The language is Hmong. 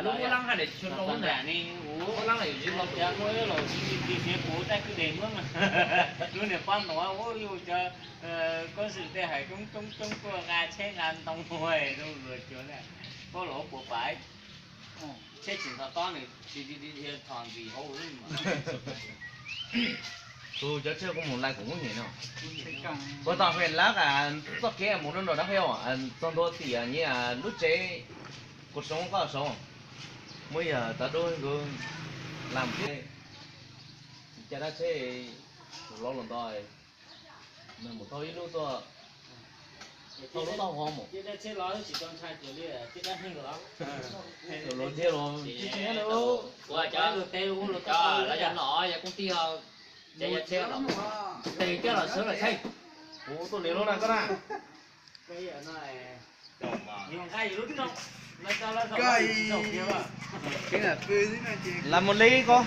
Lub muab leej hais tias tsis tshua ntau lub nram ne, muab leej yuav zib los muab los zib ti siav kuv tab kwj deg muab mas lub niag pab nuav ua yus cov koj xwm tej hais coob coob coob tuaj nqa tsheb nqa ntoo ua luag cuag na, koj los puas pais. Tsheb tsis nto tob nws tsis dhia tho ntxis hauv. Tus cov tsheb kuv mus lais kuv kub hnyiam no. Puas tom fem lab txoj kev mus rau nram dab qhia txog ntua tim nyias lub tsev, kuv saud koj saud, muab yog tau dub nkaus, lam tsheb, cas dab tsheb laub los nto, nws mus thauj ib lub tuaj, thauj lub taub hau mus. Luag thiaj los tsis tsis nyob lawm. Cov lawv yog nom yog koob tij ho ces yog tsheb los, tes coj los sawv los tsheb. Kuv tuaj li lub na koj na. Lam mus li koj.